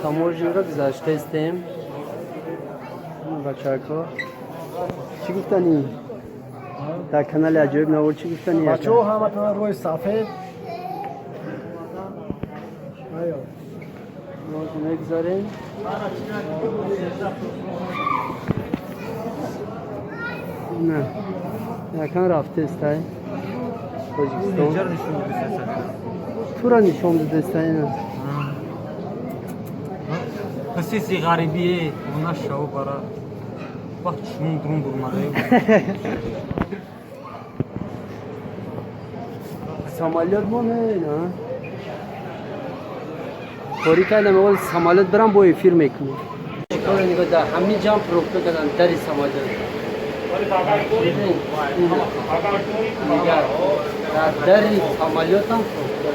Таможняро гузаштаистем. Бачако, чӣ гуфтанӣ дар канали Аҷоиб Навор, чӣ гуфтанӣ? Бачаҳо, ҳаматон рӯи сафед. Боз мегузарем. На, якан рафтестай Тоҷикистон, тура нишон додестай ина. Сиси ғарибие нашав бара вақт шумон дурун бурмадаю. Самолёт мо не корӣ кардам, оғози самолёт барам, бо эфир мекунем. Чикора, нигоҳ, дар ҳамин ҷам пробка кардан дари самолёт. Нигар, дар дари самолётам пробка.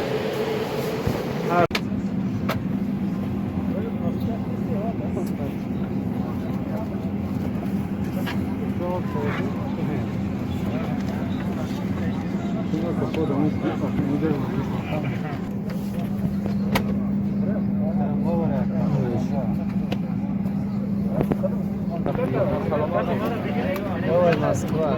Давай, Москва.